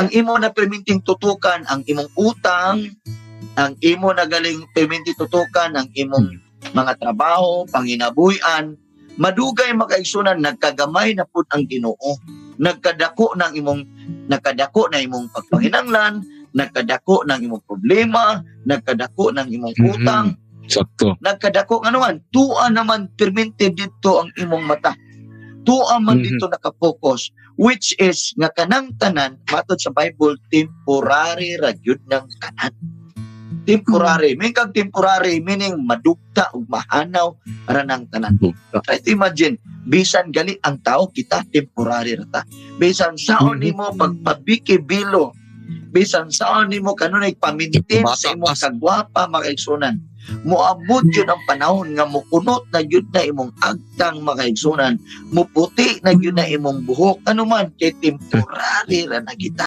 Ang imo na perminting tutukan ang imong utang, ang imo na galing perminting tutukan ang imong mga trabaho, panginabuhian, madugay, mga kaigsunan, nagkagamay na pud ang Ginoo. Nagkadako na imong pagpanginanglan, nagkadako ng imong problema, nagkadako ng imong utang, nagkadako nga naman, tua naman permente dito ang imong mata. Tua man dito nakapokus, which is nga kanang tanan, matod sa Bible, temporary ra gyud ng tanan. Temporary. May kag temporary meaning madugta ug mahanaw ra ng tanan. Try to imagine, bisan gali ang tao kita, temporary ra ta. Bisan saon nimo pagpabiki bilo, bisan saon nimo kanunay pamintin sa imong kagwapa, mga kaigsunan, moabot yun ang panahon nga mukunot na yun na imong agtang, mga kaigsunan, muputi na yun na imong buhok. Ano man, kay temporary ra na kita.